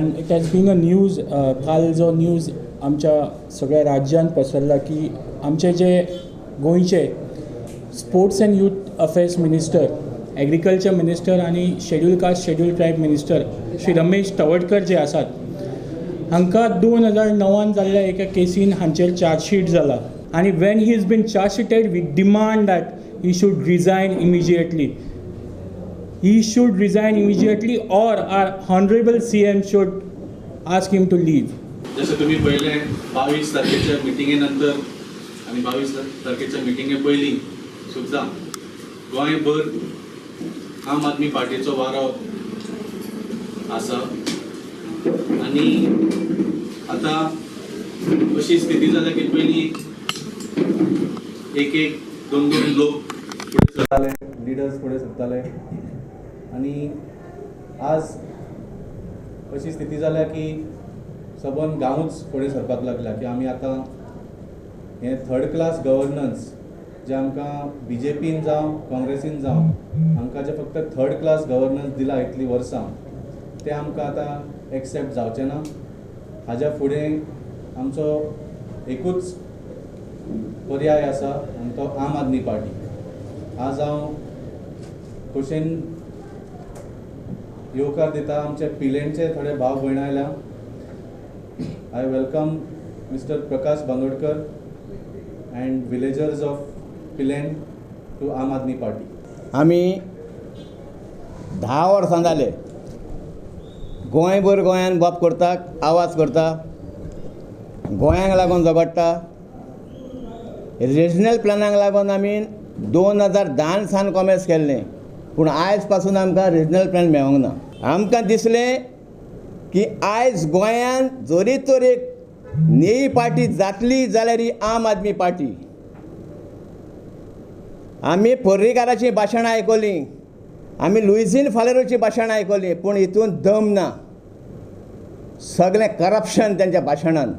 And it has been a news. काल जो news आमच्या सगळ्या राज्यांत पसरला की आमचे जे गोंयचे sports and youth affairs minister, agriculture minister आनी schedule caste schedule tribe minister Shri Ramesh Tawadkar जे आसात हांकां 2009 जाल्ल्या एका केसीन हांचेर चार्जशीट जाला आनी when he is been chargesheeted we demand that he should resign immediately. He should resign immediately or our honorable CM should ask him to leave. जसं तुम्ही पहिले 22 तारखेच्या मिटिंगे नंतर आणि 22 तारखेच्या मिटिंगे पयलीं सुद्दां गोंयभर आम आदमी पार्टीचो वारो आसा आनी आतां अशी स्थिती जाल्या की पयलीं एक एक दोन दोन लोक फुडें सरताले, लिडर्स फुडें सरताले आनी आज अशी स्थिती जाल्या की सबंद गांवूच फुडें सरपाक लागला की आमी आतां हें थर्ड क्लास गवर्नन्स जें आमकां बी जे पीन जावं काँग्रेसीन जावं आमकां जें फक्त थर्ड क्लास गवर्नन्स दिलां इतलीं वर्सां तें आमकां आतां एक्सेप्ट जावचें ना. हाज्या फुडें आमचो एकूच पर्याय आसा आनी तो आम आदमी पार्टी. आज हांव खोशेन येवकार दिता आमचे पिलेंचे थोडे भाव भयणां आयल्या. I welcome mister Prakash Bandodkar and villagers of Pilerne to Aam Aadmi Party. आमी 10 वर्सां जाले गोंयभर गोंयान बाप करता, आवाज करता, गोंयांक लागून झगडटा. रिजनल प्लॅनाक लागून आमी 2010 सान कॉमेस केल्लें, पूण आयज पासून आमकां रिजनल प्लॅन मेळोंक ना. आमकां दिसलें की आयज गोंयान जरी तर एक नेयी पार्टी जातली जाल्यार ही आम आदमी पार्टी. आमी पर्रीकाराचीं भाशणां आयकलीं, आमी लुईझीन फालेरोची भाशणां आयकलीं, पूण हितून दम ना, सगळें करप्शन तेंच्या भाशणान.